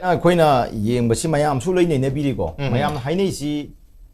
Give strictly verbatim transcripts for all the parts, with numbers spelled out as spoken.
ꯑꯩꯈꯣꯏꯅ ꯌꯦꯡꯕꯁꯤ ꯃꯌꯥꯝꯁꯨ ꯂꯣꯏ ꯅꯩꯅꯕꯤꯔꯤꯀꯣ꯫ ꯎꯝ꯫ ꯃꯌꯥꯝꯅ ꯍꯥꯏꯅꯩꯁꯤ,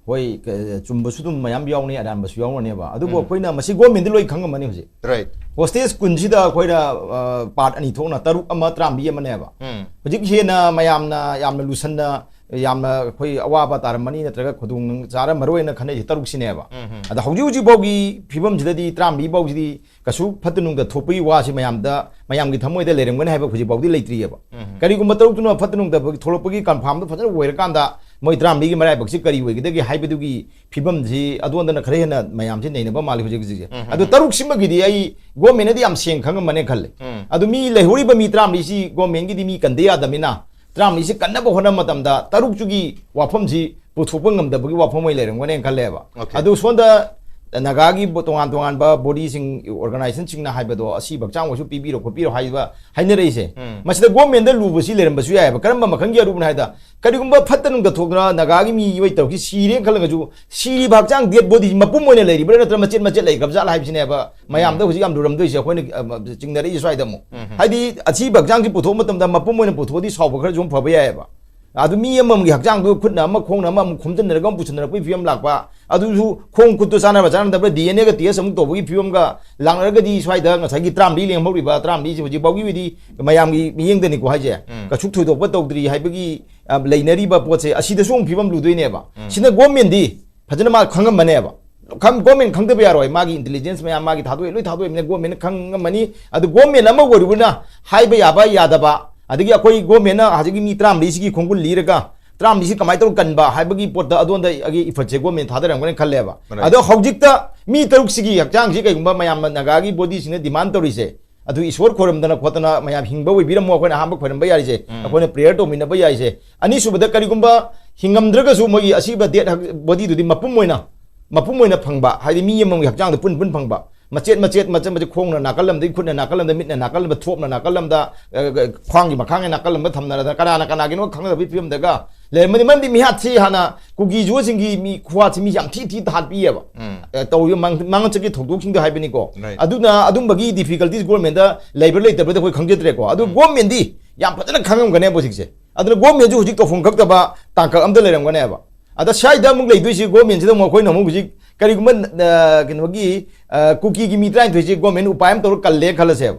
ꯍꯣꯏ, ꯀ-, ꯆꯨꯝꯕꯁꯨ ꯑꯗꯨꯝ ꯃꯌꯥꯝ ꯌꯥꯎꯅꯤ, ꯑꯔꯥꯟꯕꯁꯨ ꯌꯥꯎꯔꯅꯦꯕ꯫ ꯑꯗꯨꯕꯨ ꯎꯝ꯫ ꯑꯩꯈꯣꯏꯅ ꯃꯁꯤ ꯒꯣꯔꯃꯦꯟꯗ ꯂꯣꯏ ꯈꯪꯉꯝꯃꯅꯤ ꯍꯧꯖꯤꯛ꯫ Right. ꯍꯣꯁꯇꯦꯖ ꯀꯨꯟꯁꯤꯗ ꯑꯩꯈꯣꯏꯅ, ꯑ, ꯄꯥꯔꯠ ꯑꯅꯤ ꯊꯣꯛꯅ, ꯇꯔꯨꯛ ꯑꯃ, ꯇꯔꯥꯃꯔꯤ ꯑꯃꯅꯦꯕ꯫ ꯎꯝ꯫ ꯍꯧꯖꯤꯛ ꯍꯦꯟꯅ ꯃꯌꯥꯝꯅ ꯌꯥꯝꯅ ꯂꯨꯁꯟꯅ, ꯌꯥꯝꯅ ꯑꯩꯈꯣꯏ ꯑꯋꯥꯕ ꯇꯥꯔꯝꯃꯅꯤ, ꯅꯠꯇ꯭ꯔꯒ ꯈꯨꯗꯣꯡ ꯆꯥꯔꯝꯃꯔꯣꯏꯅ ꯈꯟꯅꯩꯁꯦ ꯇꯔꯨꯛꯁꯤꯅꯦꯕ꯫ ꯎꯝ ꯍꯝ꯫ ꯑꯗ ꯍꯧꯖꯤꯛ ꯍꯧꯖꯤꯛ ꯐꯥꯎꯒꯤ ꯐꯤꯕꯝꯁꯤꯗꯗꯤ ꯇꯔꯥꯃꯔꯤ ꯐꯥꯎꯁꯤꯗꯤ ꯀꯩꯁꯨ ꯐꯠꯇ ꯅꯨꯡꯗ ꯊꯣꯛꯄꯒꯤ ꯋꯥꯁꯤ ꯃꯌꯥꯝꯗ, ꯃꯌꯥꯝꯒꯤ ꯊꯃꯣꯏꯗ ꯂꯩꯔꯝꯒꯅꯤ ꯍꯥꯏꯕ ꯍꯧꯖꯤꯛ ꯐꯥꯎꯗꯤ ꯂꯩꯇ꯭ꯔꯤꯑꯕ꯫ ꯎꯝ꯫ ꯀꯔꯤꯒꯨꯝꯕ ꯇꯔꯨꯛꯇꯨꯅ ꯐꯠꯇ ꯅꯨꯡꯗ ꯊꯣꯛꯂꯛꯄꯒꯤ ꯀꯟꯐꯥꯔꯝꯗꯣ ꯐꯖꯅ ꯑꯣꯏꯔꯀꯥꯟꯗ ꯃꯣꯏ ꯇꯔꯥꯃꯔꯤꯒꯤ ꯃꯔꯥꯏꯕꯛꯁꯤ ꯀꯔꯤ ꯑꯣꯏꯒꯗꯒꯦ ꯍꯥꯏꯕꯗꯨꯒꯤ ꯐꯤꯕꯝꯁꯤ ꯑꯗꯣꯟꯗꯅ ꯈꯔ ꯍꯦꯟꯅ ꯃꯌꯥꯝꯁꯤ ꯅꯩꯅꯕ ꯃꯥꯜꯂꯤ ꯍꯧꯖꯤꯛ ꯍꯧꯖꯤꯛꯁꯦ꯫ ꯎꯝ꯫ ꯑꯗꯨ ꯇꯔꯨꯛꯁꯤꯃꯒꯤꯗꯤ ꯑꯩ ꯒꯣꯔꯃꯦꯟꯅꯗꯤ ꯌꯥꯝ ꯁꯦꯡ ꯈꯪꯉꯝꯃꯅꯦ ꯈꯜꯂꯦ꯫ ꯎꯝ꯫ ꯑꯗꯨ ꯃꯤ ꯂꯩꯍꯧꯔꯤꯕ ꯃꯤ ꯇꯔꯥꯃꯔꯤꯁꯤ ꯒꯣꯔꯃꯦꯟꯒꯤꯗꯤ ꯃꯤ ꯀꯟꯗ ꯌꯥꯗꯕꯅꯤꯅ, ꯇꯔꯥꯃꯔꯤꯁꯤ ꯀꯟꯅꯕ ꯍꯣꯠꯅꯕ ꯃꯇꯝꯗ ꯇꯔꯨꯛꯁꯤꯒꯤ ꯋꯥꯐꯝꯁꯤ ꯄꯨꯊꯣꯛꯄ ꯉꯝꯗꯕꯒꯤ ꯋꯥꯐꯝ ꯑꯣꯏꯅ ꯂꯩꯔꯝꯒꯅꯦꯅ ꯈꯜꯂꯦꯕ꯫ Okay. ꯑꯗꯨ ꯁꯣꯝꯗ ꯅꯥꯒꯥꯒꯤ ꯕꯣ-, ꯇꯣꯉꯥꯟ ꯇꯣꯉꯥꯟꯕ ꯕꯣꯗꯤꯁꯤꯡ, ꯑꯣꯔꯒꯅꯥꯏꯖꯦꯁꯟꯁꯤꯡꯅ ꯍꯥꯏꯕꯗꯣ, ꯑꯁꯤꯕ ꯍꯛꯆꯥꯡ ꯑꯣꯏꯁꯨ ꯄꯤꯕꯤꯔꯣ ꯈꯣꯠꯄꯤꯔꯣ ꯍꯥꯏꯕ ꯍꯥꯏꯅꯔꯛꯏꯁꯦ, ꯎꯝ꯫ ꯃꯁꯤꯗ ꯒꯣꯔꯃꯦꯟꯗ ꯂꯨꯕꯁꯤ ꯂꯩꯔꯝꯕꯁꯨ ꯌꯥꯏꯑꯕ꯫ ꯀꯔꯝꯕ ꯃꯈꯜꯒꯤ ꯑꯔꯨꯕꯅꯣ ꯍꯥꯏꯗ, ꯀꯔꯤꯒꯨꯝꯕ ꯐꯠꯇ ꯅꯨꯡꯗ ꯊꯣꯛꯇꯅ ꯅꯥꯒꯥꯒꯤ ꯃꯤꯑꯣꯏ ꯇꯧꯔꯛꯈꯤ ꯁꯤꯔꯦꯅ ꯈꯜꯂꯒꯁꯨ, ꯁꯤꯔꯤꯕ ꯍꯛꯆꯥꯡ, ꯗꯦꯠ ꯕꯣꯗꯤ ꯃꯄꯨꯝ ꯑꯣꯏꯅ ꯂꯩꯔꯤꯕ꯭ꯔꯥ ꯅꯠꯇ꯭ꯔꯒ ꯃꯆꯦꯠ ꯃꯆꯦꯠ ꯂꯩꯈ꯭ꯔꯕ ꯖꯥꯠꯂ ꯍꯥꯏꯕꯁꯤꯅꯦꯕ ꯃꯌꯥꯝꯗ ꯎꯝ꯫ ꯍꯧꯖꯤꯛ ꯌꯥꯝ ꯂꯨꯔꯝꯗꯣꯏꯁꯦ ꯑꯩꯈꯣꯏꯅ, ꯑ, ꯆꯤꯡꯅꯔꯛꯏꯁꯦ ꯁ꯭ꯋꯥꯏꯗ ꯑꯃꯨꯛ꯫ ꯎꯝ꯫ ꯍꯥꯏꯗꯤ ꯑꯊꯤꯕ ꯍꯛꯆꯥꯡꯁꯤ ꯄꯨꯊꯣꯛꯄ ꯃꯇꯝꯗ ꯃꯄꯨꯝ ꯑꯣꯏꯅ ꯄꯨꯊꯣꯛꯑꯗꯤ ꯁꯥꯎꯕ ꯈꯔꯁꯨ ꯑꯃꯨꯛ ꯐꯕ ꯌꯥꯏꯑꯕ꯫ ꯑꯗꯨ ꯃꯤ ꯑꯃꯃꯝꯒꯤ ꯍꯛꯆꯥꯡꯗꯣ ꯈꯨꯠꯅ ꯑꯃ, ꯈꯣꯡꯅ ꯑꯃ ꯑꯃꯨꯛ ꯈꯣꯝꯖꯤꯟꯅꯔꯒ ꯑꯃꯨꯛ ꯄꯨꯁꯟꯅꯔꯛꯄꯒꯤ ꯐꯤꯕꯝ ꯂꯥꯛꯄ, ꯑꯗꯨꯁꯨ ꯈꯣꯡ ꯈꯨꯠꯇꯨ ꯆꯥꯟꯅꯕ ꯆꯥꯟꯅꯗꯕ꯭ꯔꯥ, ꯗꯤ ꯑꯦꯟ ꯑꯦꯒ ꯇꯦꯁ ꯑꯃꯨꯛ ꯇꯧꯕꯒꯤ ꯐꯤꯕꯝꯒ ꯂꯥꯛꯅꯔꯒꯗꯤ, ꯁ꯭ꯋꯥꯏꯗ ꯉꯁꯥꯏꯒꯤ ꯇꯔꯥꯃꯔꯤ ꯂꯦꯝꯍꯧꯔꯤꯕ ꯇꯔꯥꯃꯔꯤꯁꯤ ꯍꯧꯖꯤꯛ ꯐꯥꯎꯒꯤ ꯑꯣꯏꯗꯤ ꯃꯌꯥꯝꯒꯤ ꯃꯤꯠꯌꯦꯡꯗꯅꯤꯀꯣ ꯍꯥꯏꯁꯦ, ꯎꯝ꯫ ꯀꯩꯁꯨ ꯊꯣꯏꯗꯣꯛꯄ ꯇꯧꯗ꯭ꯔꯤ ꯍꯥꯏꯕꯒꯤ, ꯑ, ꯂꯩꯅꯔꯤꯕ ꯄꯣꯠꯁꯦ, ꯑꯁꯤꯗꯁꯨ ꯑꯃꯨꯛ ꯐꯤꯕꯝ ꯂꯨꯗꯣꯏꯅꯦꯕ꯫ ꯎꯝ꯫ ꯁꯤꯅ ꯒꯣꯔꯃꯦꯟꯗꯤ ꯐꯖꯅ ꯃꯥ ꯈꯪꯉꯝꯃꯅꯦꯕ꯫ ꯈꯪ-, ꯒꯣꯔꯃꯦꯟ ꯈꯪꯗꯕ ꯌꯥꯔꯣꯏ꯫ ꯃꯥꯒꯤ ꯏꯟꯇꯦꯂꯤꯖꯦꯟꯁ ꯃꯌꯥꯝ, ꯃꯥꯒꯤ ꯊꯥꯗꯣꯛꯑꯦ, ꯂꯣꯏ ꯊꯥꯗꯣꯛꯏꯕꯅꯤꯅ ꯒꯣꯔꯃꯦꯟꯅ ꯈꯪꯉꯝꯃꯅꯤ꯫ ꯑꯗꯨ ꯒꯣꯔꯃꯦꯟ ꯑꯃ ꯑꯣꯏꯔꯨꯕꯅ ꯍꯥꯏꯕ ꯌꯥꯕ ꯌꯥꯗꯕ, ꯑꯗꯒꯤ ꯑꯩꯈꯣꯏ ꯒꯣꯔꯃꯦꯟꯅ ꯍꯧꯖꯤꯛꯀꯤ ꯃꯤ ꯇꯔꯥꯃꯔꯤꯁꯤꯒꯤ ꯈꯣꯡꯒꯨꯜ ꯂꯤꯔꯒ ꯇꯔꯥꯃꯔꯤꯁꯤ ꯀꯃꯥꯏꯅ ꯇꯧꯔꯒ ꯀꯟꯕ ꯍꯥꯏꯕꯒꯤ ꯄꯣꯠꯇ ꯑꯗꯣꯝꯗ ꯑꯩꯒꯤ ꯏꯐꯔꯠꯁꯦ ꯒꯣꯔꯃꯦꯟ ꯊꯥꯗꯔꯝꯒꯅꯤ ꯈꯜꯂꯦꯕ꯫ Right. ꯑꯗꯣ ꯍꯧꯖꯤꯛꯇ ꯃꯤ ꯇꯔꯨꯛꯁꯤꯒꯤ ꯍꯛꯆꯥꯡꯁꯤ ꯀꯩꯒꯨꯝꯕ ꯃꯌꯥꯝꯅ ꯅꯥꯒꯥꯒꯤ ꯕꯣꯗꯤꯁꯤꯅ ꯗꯤꯃꯥꯟ ꯇꯧꯔꯤꯁꯦ, ꯑꯗꯨ ꯏꯁꯣꯔ ꯈꯣꯏꯔꯝꯗꯅ ꯈꯣꯠꯇꯅ ꯃꯌꯥꯝ ꯍꯤꯡꯕ ꯑꯣꯏꯕꯤꯔꯝꯃꯣ, ꯑꯩꯈꯣꯏꯅ ꯑꯍꯥꯟꯕ ꯈꯣꯏꯔꯝꯕ ꯌꯥꯔꯤꯁꯦ, ꯎꯝ꯫ ꯑꯩꯈꯣꯏꯅ ꯄ꯭ꯔꯦꯌꯔ ꯇꯧꯃꯤꯟꯅꯕ ꯌꯥꯔꯤꯁꯦ꯫ ꯑꯅꯤꯁꯨꯕꯗ, ꯀꯔꯤꯒꯨꯝꯕ ꯍꯤꯡꯉꯝꯗ꯭ꯔꯒꯁꯨ ꯃꯣꯏꯒꯤ ꯑꯁꯤꯕ ꯗꯦꯠ ꯍꯛ-, ꯕꯣꯗꯤꯗꯨꯗꯤ ꯃꯄꯨꯝ ꯑꯣꯏꯅ, ꯃꯄꯨꯝ ꯑꯣꯏꯅ ꯐꯪꯕ, ꯍꯥꯏꯗꯤ ꯃꯤ ꯑꯃꯒꯤ ꯍꯛꯆꯥꯡꯗ ꯄꯨꯟ ꯄꯨꯟ ꯐꯪꯕ, ꯃꯆꯦꯠ ꯃꯆꯦꯠ, ꯃꯆꯦꯠ ꯃꯆꯦꯠ, ꯈꯣꯡꯅ ꯅꯥꯀꯜ ꯑꯃꯗꯒꯤ, ꯈꯨꯠꯅ ꯅꯥꯀꯜ ꯑꯃꯗ, ꯃꯤꯠꯅ ꯅꯥꯀꯜ ꯑꯃꯗ, ꯊꯣꯞꯅ ꯅꯥꯀꯜ ꯑꯃꯗ, ꯑ, ꯑ, ꯈ꯭ꯋꯥꯡꯒꯤ ꯃꯈꯥꯒꯤ ꯅꯥꯀꯜ ꯑꯃꯗ ꯊꯝꯅꯔꯗꯅ ꯀꯅꯥꯅ ꯀꯅꯥꯒꯤꯅꯣ ꯈꯪꯅꯗꯕꯒꯤ ꯐꯤꯕꯝꯗꯒ ꯂꯩꯔꯝꯃꯅꯤ꯫ ꯃꯔꯝꯗꯤ ꯃꯤꯍꯥꯠꯁꯤ ꯍꯥꯟꯅ ꯀꯨꯀꯤꯖꯣꯁꯤꯡꯒꯤ ꯃꯤ ꯈꯨꯍꯥꯠꯁꯤ ꯃꯤ ꯌꯥꯝ ꯊꯤ ꯊꯤ ꯍꯥꯠꯄꯤꯑꯕ꯫ ꯎꯝ꯫ ꯑ, ꯇꯧꯔꯤꯕ ꯃꯥꯡ-, ꯃꯥꯡꯆꯠꯀꯤ ꯊꯧꯗꯣꯛꯁꯤꯡꯗꯣ ꯍꯥꯏꯕꯅꯤꯀꯣ꯫ Right. ꯑꯗꯨꯅ ꯑꯗꯨꯝꯕꯒꯤ ꯗꯤꯐꯤꯀꯜꯇꯤꯁ ꯒꯣꯔꯃꯦꯟꯗ ꯂꯩꯕ꯭ꯔꯥ ꯂꯩꯇꯕ꯭ꯔꯥꯗꯤ ꯑꯩꯈꯣꯏ ꯈꯪꯖꯗ꯭ꯔꯦꯀꯣ꯫ ꯑꯗꯨ ꯎꯝ꯫ ꯒꯣꯔꯃꯦꯟꯗꯤ ꯌꯥꯝ ꯐꯖꯅ ꯈꯪꯉꯝꯒꯅꯦꯕ ꯍꯧꯖꯤꯛꯁꯦ꯫ ꯑꯗꯨꯅ ꯒꯣꯔꯃꯦꯟꯁꯨ ꯍꯧꯖꯤꯛ ꯇꯧꯐꯝ ꯈꯛꯇꯕ ꯇꯥꯡꯀꯛ ꯑꯝꯗ ꯂꯩꯔꯝꯒꯅꯦꯕ꯫ ꯑꯗ ꯁ꯭ꯋꯥꯏꯗ ꯑꯃꯨꯛ ꯂꯩꯗꯣꯏꯁꯤ ꯒꯣꯔꯃꯦꯟꯁꯤꯗ ꯑꯃꯨꯛ ꯑꯩꯈꯣꯏꯅ ꯑꯃꯨꯛ ꯍꯧꯖꯤꯛ ꯀꯔꯤꯒꯨꯝꯕ, ꯑ, ꯀꯩꯅꯣꯒꯤ, ꯑ, ꯀꯨꯀꯤꯒꯤ ꯃꯤ ꯇꯔꯥꯅꯤꯊꯣꯏꯁꯤ ꯒꯣꯔꯃꯦꯟ ꯎꯄꯥꯏ ꯑꯃ ꯇꯧꯔꯒ ꯀꯜꯂꯦ ꯈꯜꯂꯁꯦꯕ꯫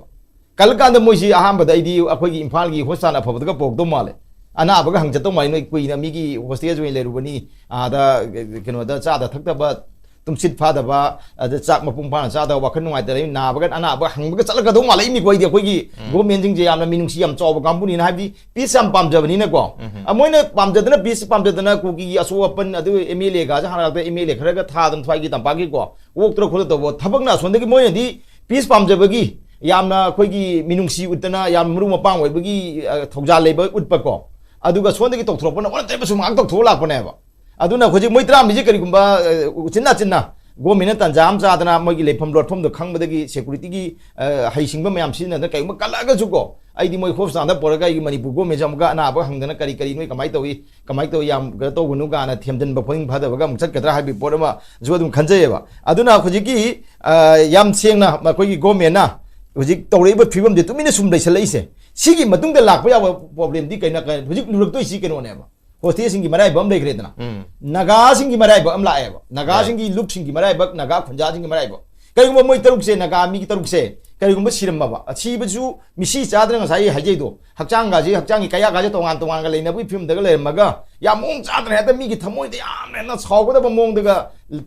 ꯀꯜꯂꯀꯥꯟꯗ ꯃꯣꯏꯁꯤ ꯑꯍꯥꯟꯕꯗ ꯑꯩꯗꯤ ꯑꯩꯈꯣꯏꯒꯤ ꯏꯝꯐꯥꯜꯒꯤ ꯍꯣꯁꯄꯤꯇꯥꯜ ꯑꯐꯕꯗꯒ ꯄꯨꯔꯛꯇꯧ ꯃꯥꯜꯂꯦ꯫ ꯑꯅꯥꯕꯒ ꯍꯪ ꯆꯠꯇꯧ ꯃꯥꯜꯂꯦ, "ꯅꯣꯏ ꯀꯨꯏꯅ ꯃꯤꯒꯤ ꯍꯣꯁꯇꯦꯖ ꯑꯣꯏꯅ ꯂꯩꯔꯨꯕꯅꯤ, ꯑꯥꯗ ꯀꯩꯅꯣꯗ ꯆꯥꯗ ꯊꯛꯇꯕ, ꯇꯨꯝꯁꯤꯠ ꯐꯥꯗꯕ, ꯑꯗ ꯆꯥꯛ ꯃꯄꯨꯡ ꯐꯥꯅ ꯆꯥꯗꯕ, ꯋꯥꯈꯜ ꯅꯨꯡꯉꯥꯏꯇ ꯂꯩ, ꯅꯥꯕꯒ ꯑꯅꯥꯕ ꯍꯪꯕꯒ ꯆꯠꯂꯛꯀꯗꯧ ꯃꯥꯜꯂꯛꯏꯅꯤꯀꯣ꯫ ꯑꯩꯗꯤ ꯑꯩꯈꯣꯏꯒꯤ ꯎꯝ꯫ ꯒꯣꯔꯃꯦꯟꯁꯤꯡꯁꯦ ꯌꯥꯝꯅ ꯃꯤꯅꯨꯡꯁꯤ ꯌꯥꯝ ꯆꯥꯎꯕ ꯀꯥꯡꯕꯨꯅꯤꯅ, ꯍꯥꯏꯕꯗꯤ ꯄꯤꯁ ꯌꯥꯝ ꯄꯥꯝꯖꯕꯅꯤꯅꯀꯣ꯫ ꯎꯝ꯫ ꯑ, ꯃꯣꯏꯅ ꯄꯥꯝꯖꯗꯅ, ꯄꯤꯁ ꯄꯥꯝꯖꯗꯅ ꯀꯨꯀꯤꯒꯤ ꯑꯁꯣꯛ ꯑꯄꯟ, ꯑꯗꯨ ꯑꯦꯝ ꯑꯦꯜ ꯑꯦꯒꯁꯦ ꯍꯥꯟꯅ ꯑꯦꯝ ꯑꯦꯜ ꯑꯦ ꯈꯔꯒ ꯊꯥꯗꯅ ꯊ꯭ꯋꯥꯏꯒꯤ ꯇꯝꯄꯥꯛꯀꯤꯀꯣ, ꯑꯣꯛꯇ꯭ꯔ ꯈꯣꯠꯇ ꯇꯧꯕ ꯊꯕꯛꯅ ꯑꯁꯣꯝꯗꯒꯤ ꯃꯣꯏꯅꯗꯤ ꯄꯤꯁ ꯄꯥꯝꯖꯕꯒꯤ ꯌꯥꯝꯅ ꯑꯩꯈꯣꯏꯒꯤ ꯃꯤꯅꯨꯡꯁꯤ ꯎꯠꯇꯅ ꯌꯥꯝ ꯃꯔꯨꯞ ꯃꯄꯥꯡ ꯑꯣꯏꯕꯒꯤ, ꯑ, ꯊꯧꯖꯥꯜ ꯂꯩꯕ ꯎꯠꯄꯀꯣ꯫ ꯑꯗꯨꯒ ꯁꯣꯝꯗꯒꯤ ꯇꯧꯊꯣꯔꯛꯄꯅ ꯑꯣꯟꯅ ꯇꯩꯅꯕꯁꯨ ꯉꯥꯏꯍꯥꯛ ꯇꯧꯊꯣꯛꯑ ꯂꯥꯛꯄꯅꯦꯕ꯫ ꯑꯗꯨꯅ ꯍꯧꯖꯤꯛ ꯃꯣꯏ ꯇꯔꯥꯃꯔꯤꯁꯦ ꯀꯔꯤꯒꯨꯝꯕ, ꯑ, ꯎꯆꯤꯟ ꯅꯥꯆꯤꯟꯅ ꯒꯣꯔꯃꯦꯟꯅ ꯇꯥꯟꯖꯥ ꯑꯃ ꯆꯥꯗꯅ ꯃꯣꯏꯒꯤ ꯂꯩꯐꯝ ꯂꯣꯠꯐꯝꯗꯣ ꯈꯪꯕꯗꯒꯤ ꯁꯦꯀꯨꯔꯤꯇꯤꯒꯤ, ꯑ, ꯍꯩꯁꯤꯡꯕ ꯃꯌꯥꯝ ꯁꯤꯖꯤꯟꯅꯗꯅ ꯀꯔꯤꯒꯨꯝꯕ ꯀꯜꯂꯛꯑꯒꯁꯨꯀꯣ, ꯑꯩꯗꯤ ꯃꯣꯏ ꯍꯣꯁꯄꯤꯇꯥꯜꯗ ꯄꯨꯔꯒ ꯑꯩꯒꯤ ꯃꯅꯤꯄꯨꯔ ꯒꯣꯔꯃꯦꯟꯁꯦ ꯑꯃꯨꯛꯀ ꯑꯅꯥꯕ ꯍꯪꯗꯅ ꯀꯔꯤ ꯀꯔꯤ ꯅꯣꯏ ꯀꯃꯥꯏꯅ ꯇꯧꯏ, ꯀꯃꯥꯏꯅ ꯇꯧꯏ, ꯌꯥꯝ ꯀꯩꯅꯣ ꯇꯧꯒꯅꯨ ꯀꯥꯏꯅ ꯊꯦꯝꯖꯤꯟꯕ ꯄꯨꯛꯅꯤꯡ ꯐꯗꯕꯒ ꯑꯃꯨꯛ ꯆꯠꯀꯗ꯭ꯔꯥ ꯍꯥꯏꯕꯒꯤ ꯄꯣꯠ ꯑꯃꯁꯨ ꯑꯗꯨꯝ ꯈꯟꯖꯩꯌꯦꯕ꯫ ꯑꯗꯨꯅ ꯍꯧꯖꯤꯛꯀꯤ, ꯑ, ꯌꯥꯝ ꯁꯦꯡꯅ ꯑꯩꯈꯣꯏꯒꯤ ꯒꯣꯔꯃꯦꯟꯅ ꯍꯧꯖꯤꯛ ꯇꯧꯔꯛꯏꯕ ꯐꯤꯕꯝꯁꯦ ꯇꯨꯃꯤꯟꯅ ꯁꯨꯝ ꯂꯩꯁꯜꯂꯛꯏꯁꯦ, ꯁꯤꯒꯤ ꯃꯇꯨꯡꯗ ꯂꯥꯛꯄ ꯌꯥꯕ ꯄ꯭ꯔꯣꯕ꯭ꯂꯦꯝꯗꯤ ꯀꯩꯅꯣ, ꯀꯩꯅꯣ ꯍꯧꯖꯤꯛ ꯂꯨꯔꯛꯇꯣꯏꯁꯤ ꯀꯩꯅꯣꯅꯦꯕ꯫ ꯍꯣꯁꯇꯦꯜꯁꯤꯡꯒꯤ ꯃꯔꯥꯏꯕꯛ ꯑꯃ ꯂꯩꯈ꯭ꯔꯦꯗꯅ꯫ ꯎꯝ꯫ ꯅꯥꯒꯥꯁꯤꯡꯒꯤ ꯃꯔꯥꯏꯕꯛ ꯑꯃ ꯂꯥꯛꯑꯦꯕ꯫ ꯅꯥꯒꯥꯁꯤꯡꯒꯤ ꯂꯨꯞꯁꯤꯡꯒꯤ ꯃꯔꯥꯏꯕꯛ, ꯅꯥꯒꯥ ꯈꯨꯟꯖꯥꯁꯤꯡꯒꯤ ꯃꯔꯥꯏꯕꯛ꯫ ꯀꯔꯤꯒꯨꯝꯕ ꯃꯣꯏ ꯇꯔꯨꯛꯁꯦ, ꯅꯥꯒꯥ ꯃꯤꯒꯤ ꯇꯔꯨꯛꯁꯦ ꯀꯔꯤꯒꯨꯝꯕ ꯁꯤꯔꯝꯃꯕ, ꯁꯤꯕꯁꯨ ꯃꯤꯁꯤ ꯆꯥꯗꯅ ꯉꯁꯥꯏ ꯍꯥꯏꯖꯩꯗꯣ, ꯍꯛꯆꯥꯡꯒꯥꯁꯦ, ꯍꯛꯆꯥꯡꯒꯤ ꯀꯌꯥꯒꯥꯁꯦ ꯇꯣꯉꯥꯟ ꯇꯣꯉꯥꯟꯒ ꯂꯩꯅꯕꯒꯤ ꯐꯤꯕꯝꯗꯒ ꯂꯩꯔꯝꯃꯒ, ꯌꯥꯝ ꯃꯑꯣꯡ ꯆꯥꯗꯅ ꯍꯦꯛꯇ ꯃꯤꯒꯤ ꯊꯃꯣꯏꯗ ꯌꯥꯝꯅ ꯍꯦꯟꯅ ꯁꯥꯎꯒꯗꯕ ꯃꯑꯣꯡꯗꯒ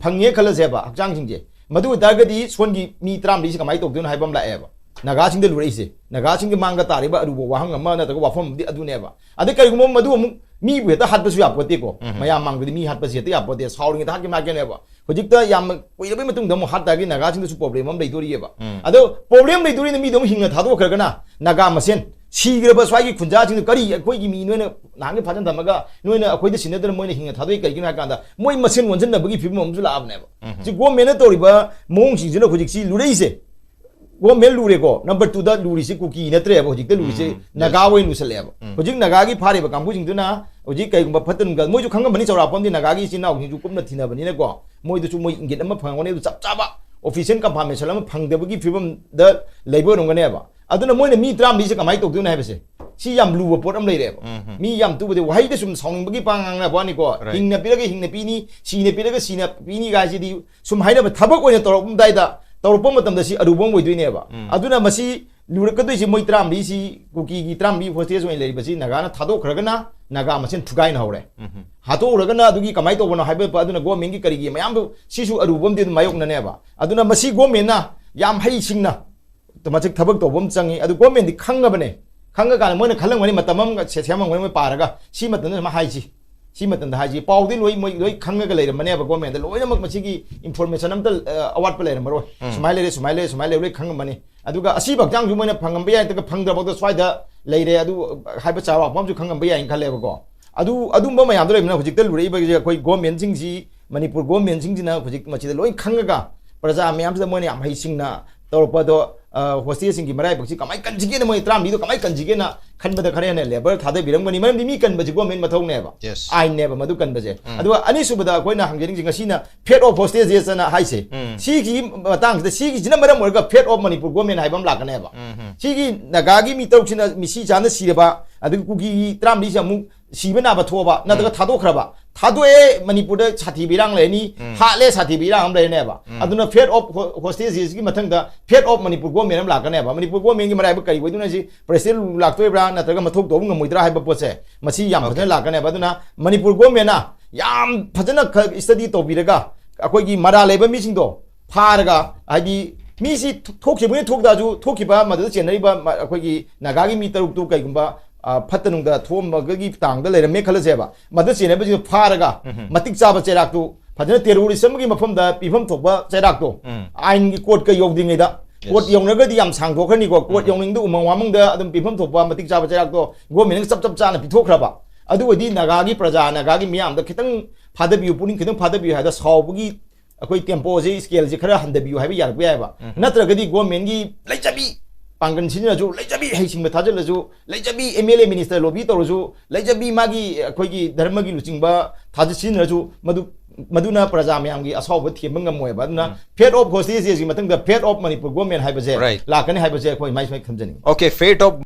ꯐꯪꯉꯦ ꯈꯜꯂꯁꯦꯕ ꯍꯛꯆꯥꯡꯁꯤꯡꯁꯦ꯫ ꯃꯗꯨ ꯑꯣꯏꯇꯥꯔꯒꯗꯤ ꯁꯣꯟꯒꯤ ꯃꯤ ꯇꯔꯥꯃꯔꯤꯁꯦ ꯀꯃꯥꯏꯅ ꯇꯧꯗꯣꯏꯅꯣ ꯍꯥꯏꯕ ꯑꯃ ꯂꯥꯛꯑꯦꯕ꯫ ꯅꯥꯒꯥꯁꯤꯡꯗ ꯂꯨꯔꯛꯏꯁꯦ, ꯅꯥꯒꯥꯁꯤꯡꯒꯤ ꯃꯥꯡꯗ ꯇꯥꯔꯤꯕ ꯑꯔꯨꯕ ꯋꯥꯍꯪ ꯑꯃ ꯅꯠꯇ꯭ꯔꯒ ꯋꯥꯐꯝ ꯑꯃꯗꯤ ꯑꯗꯨꯅꯦꯕ꯫ ꯑꯗꯩ ꯀꯔꯤꯒꯨꯝꯕ ꯃꯗꯨ ꯑꯃꯨꯛ ꯃꯤꯕꯨ ꯍꯦꯛꯇ ꯍꯥꯠꯄꯁꯨ ꯌꯥꯄꯣꯠꯇꯦꯀꯣ꯫ ꯎꯝ꯫ ꯃꯌꯥꯝ ꯃꯥꯡꯗꯗꯤ ꯃꯤ ꯍꯥꯠꯄꯁꯤ ꯍꯦꯛꯇ ꯌꯥꯄꯣꯠꯇꯦ, ꯁꯥꯎꯔꯤꯉꯩꯗ ꯍꯥꯠꯀꯦ ꯃꯥꯠꯀꯦꯅꯦꯕ꯫ ꯍꯧꯖꯤꯛꯇ ꯌꯥꯝꯅ ꯀꯨꯏꯔꯕꯩ ꯃꯇꯨꯡꯗ ꯑꯃꯨꯛ ꯍꯥꯠ ꯇꯥꯔꯗꯤ ꯅꯥꯒꯥꯁꯤꯡꯗꯁꯨ ꯄ꯭ꯔꯣꯕ꯭ꯂꯦꯝ ꯑꯃ ꯂꯩꯗꯣꯔꯤꯑꯕ꯫ ꯎꯝ꯫ ꯑꯗꯣ ꯄ꯭ꯔꯣꯕ꯭ꯂꯦꯝ ꯂꯩꯗꯣꯔꯤꯅ ꯃꯤꯗꯣ ꯑꯃꯨꯛ ꯍꯤꯡꯅ ꯊꯥꯗꯣꯛꯈ꯭ꯔꯒꯅ ꯅꯥꯒꯥ ꯃꯁꯦꯟ ꯁꯤꯈ꯭ꯔꯕ ꯁ꯭ꯋꯥꯏꯒꯤ ꯈꯨꯟꯖꯥꯁꯤꯡꯗꯣ ꯀꯔꯤ ꯑꯩꯈꯣꯏꯒꯤ ꯃꯤ ꯅꯣꯏꯅ ꯅꯍꯥꯟꯒꯤ ꯐꯥꯖꯟ ꯊꯝꯃꯒ ꯅꯣꯏꯅ ꯑꯩꯈꯣꯏꯗ ꯁꯤꯟꯅꯗꯅ ꯃꯣꯏꯅ ꯍꯤꯡꯅ ꯊꯥꯗꯣꯛꯏ ꯀꯩꯒꯤꯅꯣ ꯍꯥꯏ ꯀꯥꯟꯗ ꯃꯣꯏ ꯃꯁꯦꯟ ꯑꯣꯟꯁꯤꯟꯅꯕꯒꯤ ꯐꯤꯕꯝ ꯑꯃꯁꯨ ꯂꯥꯛꯑꯕꯅꯦꯕ꯫ ꯎꯝ꯫ ꯁꯤ ꯒꯣꯔꯃꯦꯟꯅ ꯇꯧꯔꯤꯕ ꯃꯑꯣꯡꯁꯤꯡꯁꯤꯅ ꯍꯧꯖꯤꯛꯁꯤ ꯂꯨꯔꯛꯏꯁꯦ꯫ ꯒꯣꯔꯃꯦꯟ ꯂꯨꯔꯦꯀꯣ, ꯅꯝꯕꯔ ꯇꯨꯗ ꯂꯨꯔꯤꯁꯤ ꯀꯨꯀꯤ ꯅꯠꯇ꯭ꯔꯦꯕ, ꯍꯧꯖꯤꯛꯇ ꯂꯨꯔꯤꯁꯤ ꯎꯝ, ꯅꯥꯒꯥ ꯑꯣꯏꯅ ꯂꯨꯁꯜꯂꯛꯑꯦꯕ꯫ ꯎꯝ꯫ ꯍꯧꯖꯤꯛ ꯅꯥꯒꯥꯒꯤ ꯐꯥꯔꯤꯕ ꯀꯥꯡꯕꯨꯁꯤꯡꯗꯨꯅ ꯍꯧꯖꯤꯛ ꯀꯩꯒꯨꯝꯕ ꯐꯠꯇꯅꯨꯡꯗ ꯃꯣꯏꯁꯨ ꯈꯪꯉꯝꯃꯅꯤ, ꯆꯥꯎꯔꯥꯛꯄ ꯑꯃꯗꯤ ꯅꯥꯒꯥꯒꯤ ꯏꯆꯤꯟ ꯏꯅꯥꯎꯁꯤꯡꯁꯨ ꯀꯨꯞꯅ ꯊꯤꯅꯕꯅꯤꯅꯀꯣ, ꯃꯣꯏꯗꯁꯨ ꯃꯣꯏ ꯏꯪꯒꯤꯠ ꯑꯃ ꯐꯪꯉꯝꯒꯅꯤ꯫ ꯑꯗꯨ ꯆꯞ ꯆꯥꯕ ꯑꯣꯐꯤꯁꯤꯌꯦꯜ ꯀꯟꯐꯥꯔꯃꯦꯁꯟ ꯑꯃ ꯐꯪꯗꯕꯒꯤ ꯐꯤꯕꯝꯗ ꯂꯩꯕ ꯑꯣꯏꯔꯝꯒꯅꯦꯕ꯫ ꯑꯗꯨꯅ ꯃꯣꯏꯅ ꯃꯤ ꯇꯔꯥꯃꯔꯤꯁꯦ ꯀꯃꯥꯏꯅ ꯇꯧꯗꯣꯏꯅꯣ ꯍꯥꯏꯕꯁꯦ, ꯁꯤ ꯌꯥꯝ ꯂꯨꯕ ꯄꯣꯠ ꯑꯃ ꯂꯩꯔꯦꯕ꯫ ꯃꯤ ꯌꯥꯝ ꯇꯨꯕꯗꯤ ꯋꯥꯍꯩꯗ ꯁꯨꯝ ꯁꯥꯎꯅꯤꯡꯕꯒꯤ ꯄꯥ ꯉꯥꯡꯅꯕ ꯋꯥꯅꯤꯀꯣ, Right. ꯍꯤꯡꯅ ꯄꯤꯔꯒ ꯍꯤꯡꯅ ꯄꯤꯅꯤ, ꯁꯤꯅ ꯄꯤꯔꯒ ꯁꯤꯅ ꯄꯤꯅꯤ ꯍꯥꯏꯁꯤꯗꯤ ꯁꯨꯝ ꯍꯥꯏꯅꯕ, ꯊꯕꯛ ꯑꯣꯏꯅ ꯇꯧꯔꯛꯄꯗꯥꯏꯗ ꯇꯧꯔꯛꯄ ꯃꯇꯝꯗ ꯁꯤ ꯑꯔꯨꯕ ꯑꯃ ꯑꯣꯏꯗꯣꯏꯅꯦꯕ꯫ ꯑꯗꯨꯅ ꯃꯁꯤ ꯂꯨꯔꯛꯀꯗꯣꯏꯁꯤ ꯃꯣꯏ ꯇꯔꯥꯃꯔꯤꯁꯤ, ꯀꯨꯀꯤꯒꯤ ꯇꯔꯥꯃꯔꯤ ꯍꯣꯁꯇꯦꯖ ꯑꯣꯏꯅ ꯂꯩꯔꯤꯕꯁꯤ ꯅꯥꯒꯥꯅ ꯊꯥꯗꯣꯛꯈ꯭ꯔꯒꯅ ꯅꯥꯒꯥ ꯃꯁꯦꯟ ꯊꯨꯒꯥꯏꯅ ꯍꯧꯔꯦ꯫ ꯍꯥꯠꯇꯣꯛꯎꯔꯒꯅ ꯑꯗꯨꯒꯤ ꯀꯃꯥꯏꯅ ꯇꯧꯕꯅꯣ ꯍꯥꯏꯕ, ꯑꯗꯨꯅ ꯒꯣꯔꯃꯦꯟꯒꯤ ꯀꯔꯤꯒꯤ ꯃꯌꯥꯝꯗꯨ, ꯁꯤꯁꯨ ꯑꯔꯨꯕ ꯑꯃꯗꯤ ꯑꯗꯨꯝ ꯃꯥꯌꯣꯛꯅꯅꯦꯕ꯫ ꯑꯗꯨꯅ ꯃꯁꯤ ꯒꯣꯔꯃꯦꯟꯅ ꯌꯥꯝ ꯍꯩꯁꯤꯡꯅ ꯃꯁꯤ ꯊꯕꯛ ꯇꯧꯕ ꯑꯃ ꯆꯪꯉꯤ꯫ ꯑꯗꯨ ꯒꯣꯔꯃꯦꯟꯗꯤ ꯈꯪꯉꯕꯅꯦ, ꯈꯪꯉꯀꯥꯟꯗ ꯃꯣꯏꯅ ꯈꯜꯂꯝꯒꯅꯤ, ꯃꯇꯝ ꯑꯃ ꯁꯦ-, ꯁꯦꯝꯃꯝꯒꯅꯤ ꯃꯣꯏ ꯄꯥꯔꯒ, ꯁꯤ ꯃꯇꯝꯗ ꯁꯨꯃꯥꯏꯅ ꯍꯥꯏꯁꯤ, ꯁꯤ ꯃꯇꯝꯗ ꯍꯥꯏꯁꯤ, ꯄꯥꯎꯗꯤ ꯂꯣꯏ, ꯃꯣꯏ ꯂꯣꯏ ꯈꯪꯉꯒ ꯂꯩꯔꯝꯕꯅꯦꯕ꯫ ꯒꯣꯔꯃꯦꯟꯗ ꯂꯣꯏꯅꯃꯛ ꯃꯁꯤꯒꯤ ꯏꯟꯐꯣꯔꯃꯦꯁꯟ ꯑꯝꯇ, ꯑ, ꯑꯋꯥꯠꯄ ꯂꯩꯔꯝꯃꯔꯣꯏ꯫ ꯁꯨꯃꯥꯏꯅ ꯂꯩꯔꯦ, ꯁꯨꯃꯥꯏꯅ ꯂꯩꯔꯦ, ꯁꯨꯃꯥꯏꯅ ꯂꯩꯔꯦ, ꯂꯣꯏ ꯈꯪꯉꯝꯃꯅꯤ꯫ ꯑꯗꯨꯒ ꯑꯁꯤꯕ ꯍꯛꯆꯥꯡꯁꯨ ꯃꯣꯏꯅ ꯐꯪꯉꯝꯕ ꯌꯥꯏ, ꯅꯠꯇ꯭ꯔꯒ ꯐꯪꯗ꯭ꯔꯕꯗ ꯁ꯭ꯋꯥꯏꯗ ꯂꯩꯔꯦ, ꯑꯗꯨ ꯍꯥꯏꯕ ꯆꯥꯎꯔꯥꯛꯄ ꯑꯃꯁꯨ ꯈꯪꯉꯝꯕ ꯌꯥꯏꯅ ꯈꯜꯂꯦꯕꯀꯣ꯫ ꯑꯗꯨ, ꯑꯗꯨꯝꯕ ꯃꯌꯥꯝꯗꯣ ꯂꯩꯕꯅꯤꯅ ꯍꯧꯖꯤꯛꯇ ꯂꯨꯔꯛꯏꯕꯁꯦ ꯑꯩꯈꯣꯏ ꯒꯣꯔꯃꯦꯟꯁꯤꯡꯁꯤ, ꯃꯅꯤꯄꯨꯔ ꯒꯣꯔꯃꯦꯟꯁꯤꯡꯁꯤꯅ ꯍꯧꯖꯤꯛ ꯃꯁꯤꯗ ꯂꯣꯏ ꯈꯪꯉꯒ ꯄ꯭ꯔꯖꯥ ꯃꯌꯥꯝꯁꯤꯗ ꯃꯣꯏꯅ ꯌꯥꯝ ꯍꯩꯁꯤꯡꯅ ꯇꯧꯔꯛꯄꯗꯣ, ꯑ, ꯍꯣꯁꯇꯦꯖꯁꯤꯡꯒꯤ ꯃꯔꯥꯏꯕꯛꯁꯤ ꯀꯃꯥꯏꯅ ꯀꯟꯁꯤꯒꯦꯅ, ꯃꯣꯏ ꯇꯔꯥꯃꯔꯤꯗꯣ ꯀꯃꯥꯏꯅ ꯀꯟꯁꯤꯒꯦꯅ ꯈꯟꯕꯗ ꯈꯔ ꯍꯦꯟꯅ ꯂꯦꯕꯔ ꯊꯥꯗꯕꯤꯔꯝꯒꯅꯤ꯫ ꯃꯔꯝꯗꯤ ꯃꯤ ꯀꯟꯕꯁꯤ ꯒꯣꯔꯃꯦꯟ ꯃꯊꯧꯅꯦꯕ, Yes. ꯑꯥꯏꯟꯅꯦꯕ ꯃꯗꯨ ꯀꯟꯕꯁꯦ꯫ ꯑꯗꯨꯒ ꯑꯅꯤꯁꯨꯕꯗ ꯑꯩꯈꯣꯏꯅ ꯍꯪꯖꯅꯤꯡꯁꯤ, ꯉꯁꯤꯅ fate of hostages ꯑꯅ ꯍꯥꯏꯁꯦ, ꯁꯤꯒꯤ ꯃꯇꯥꯡꯁꯤꯗ, ꯁꯤꯒꯤꯁꯤꯅ ꯃꯔꯝ ꯑꯣꯏꯔꯒ fate of ꯃꯅꯤꯄꯨꯔ ꯒꯣꯔꯃꯦꯟ ꯍꯥꯏꯕ ꯑꯃ ꯂꯥꯛꯀꯅꯦꯕ꯫ ꯁꯤꯒꯤ ꯅꯥꯒꯥꯒꯤ ꯃꯤ ꯇꯔꯨꯛꯁꯤꯅ ꯃꯤꯁꯤ ꯆꯥꯅ ꯁꯤꯔꯕ, ꯑꯗꯒꯤ ꯀꯨꯀꯤ ꯇꯔꯥꯃꯔꯤꯁꯤ ꯑꯃꯨꯛ ꯁꯤꯕ ꯅꯥꯕ ꯊꯣꯛꯑꯕ, ꯅꯠꯇ꯭ꯔꯒ ꯊꯥꯗꯣꯛꯈ꯭ꯔꯕ, ꯊꯥꯗꯣꯛꯑꯦ, ꯃꯅꯤꯄꯨꯔꯗ ꯁꯥꯊꯤꯕ ꯏꯔꯥꯡ ꯂꯩꯔꯅꯤ, ꯍꯥꯠꯂꯦ, ꯁꯥꯊꯤꯕ ꯏꯔꯥꯡ ꯑꯃ ꯂꯩꯔꯅꯦꯕ꯫ ꯑꯗꯨꯅ fate of ho-, hostagesꯀꯤ ꯃꯊꯪꯗ fate of ꯃꯅꯤꯄꯨꯔ ꯒꯣꯔꯃꯦꯟ ꯑꯃ ꯂꯥꯛꯀꯅꯦꯕ꯫ ꯃꯅꯤꯄꯨꯔ ꯒꯣꯔꯃꯦꯟꯒꯤ ꯃꯔꯥꯏꯕꯛ ꯀꯔꯤ ꯑꯣꯏꯗꯣꯏꯅꯣ ꯍꯥꯏꯁꯤ, ꯄ꯭ꯔꯦꯁꯤꯗꯦꯟ ꯂꯥꯛꯇꯣꯏꯕ꯭ꯔꯥ ꯅꯠꯇ꯭ꯔꯒ ꯃꯊꯧ ꯇꯧꯕ ꯉꯝꯃꯣꯏꯗ꯭ꯔꯥ ꯍꯥꯏꯕ ꯄꯣꯠꯁꯦ, ꯃꯁꯤ ꯌꯥꯝ ꯐꯖꯅ ꯂꯥꯛꯀꯅꯦꯕ꯫ ꯑꯗꯨꯅ ꯃꯅꯤꯄꯨꯔ ꯒꯣꯔꯃꯦꯟꯅ ꯌꯥꯝ ꯐꯖꯅ ꯈ-, study ꯇꯧꯕꯤꯔꯒ ꯑꯩꯈꯣꯏꯒꯤ ꯃꯔꯥꯜ ꯂꯩꯕ ꯃꯤꯁꯤꯡꯗꯣ ꯐꯥꯔꯒ, ꯍꯥꯏꯗꯤ ꯃꯤꯁꯤ ꯊꯣꯛꯈꯤꯕ ꯊꯣꯛꯇꯥꯁꯨ, ꯊꯣꯛꯈꯤꯕ ꯃꯗꯨꯗ ꯆꯦꯟꯅꯔꯤꯕ ꯃ-, ꯑꯩꯈꯣꯏꯒꯤ ꯅꯥꯒꯥꯒꯤ ꯃꯤ ꯇꯔꯨꯛꯇꯨ ꯀꯩꯒꯨꯝꯕ, ꯑ, ꯐꯠꯇ ꯅꯨꯡꯗ ꯊꯣꯛꯑꯝꯕꯒꯤ ꯇꯥꯡꯗ ꯂꯩꯔꯝꯃꯦ ꯈꯜꯂꯁꯦꯕ, ꯃꯗꯨ ꯆꯦꯟꯅꯕꯁꯤꯡꯗꯨ ꯐꯥꯔꯒ ꯃꯇꯤꯛ ꯆꯥꯕ ꯆꯩꯔꯥꯛꯇꯨ ꯐꯖꯅ terrorist ꯑꯃꯒꯤ ꯃꯐꯝꯗ ꯄꯤꯐꯝ ꯊꯣꯛꯄ ꯆꯩꯔꯥꯛꯇꯣ ꯑꯥꯏꯟꯒꯤ ꯀꯣꯔꯠꯀ ꯌꯧꯗ꯭ꯔꯤꯉꯩꯗ, ꯀꯣꯔꯠ ꯌꯧꯅꯒꯗꯤ ꯌꯥꯝ ꯁꯥꯡꯗꯣꯛꯈ꯭ꯔꯅꯤꯀꯣ, ꯀꯣꯔꯠ ꯌꯧꯅꯤꯡꯗ ꯎꯃꯪ ꯋꯥꯃꯪꯗ ꯑꯗꯨꯝ ꯄꯤꯐꯝ ꯊꯣꯛꯄ ꯃꯇꯤꯛ ꯆꯥꯕ ꯆꯩꯔꯥꯛꯇꯣ ꯒꯣꯔꯃꯦꯟꯅ ꯆꯞ ꯆꯞ ꯆꯥꯅ ꯄꯤꯊꯣꯛꯈ꯭ꯔꯕ, ꯑꯗꯨ ꯑꯣꯏꯗꯤ ꯅꯥꯒꯥꯒꯤ ꯄ꯭ꯔꯖꯥ, ꯅꯥꯒꯥꯒꯤ ꯃꯤꯌꯥꯝꯗ ꯈꯤꯇꯪ ꯐꯥꯗꯕꯤꯌꯨ, ꯄꯨꯛꯅꯤꯡ ꯈꯤꯇꯪ ꯐꯥꯗꯕꯤꯌꯨ ꯍꯥꯏꯗ ꯁꯥꯎꯕꯒꯤ ꯑꯩꯈꯣꯏ tempoꯁꯦ, scaleꯁꯦ ꯈꯔ ꯍꯟꯊꯕꯤꯌꯨ ꯍꯥꯏꯕ ꯌꯥꯔꯛꯄ ꯌꯥꯏꯑꯕ꯫ ꯅꯠꯇ꯭ꯔꯒꯗꯤ ꯒꯣꯔꯃꯦꯟꯒꯤ ꯂꯩꯖꯕꯤ ꯄꯥꯡꯒꯜ ꯁꯤꯖꯤꯟꯅꯔꯁꯨ, ꯂꯩꯖꯕꯤ ꯍꯩꯁꯤꯡꯕ ꯊꯥꯖꯤꯜꯂꯁꯨ, ꯂꯩꯖꯕꯤ MLA minister lobby ꯇꯧꯔꯁꯨ, ꯂꯩꯖꯕꯤ ꯃꯥꯒꯤ ꯑꯩꯈꯣꯏꯒꯤ ꯙꯔꯃꯒꯤ ꯂꯨꯆꯤꯡꯕ ꯊꯥꯖ ꯁꯤꯖꯤꯟꯅꯔꯁꯨ, ꯃꯗꯨ, ꯃꯗꯨꯅ ꯄ꯭ꯔꯖꯥ ꯃꯌꯥꯝꯒꯤ ꯑꯁꯥꯎꯕ ꯊꯦꯝꯕ ꯉꯝꯃꯣꯏꯕ꯫ ꯑꯗꯨꯅ fate of hostagesꯀꯤ ꯃꯊꯪꯗ fate of ꯃꯅꯤꯄꯨꯔ ꯒꯣꯔꯃꯦꯟ ꯍꯥꯏꯕꯁꯦ Right. ꯂꯥꯛꯀꯅꯤ ꯍꯥꯏꯕꯁꯦ ꯑꯩꯈꯣꯏ ꯃꯥꯏ ꯁꯨꯃꯥꯏꯅ ꯊꯝꯖꯅꯤꯡꯉꯤ꯫ Okay, fate of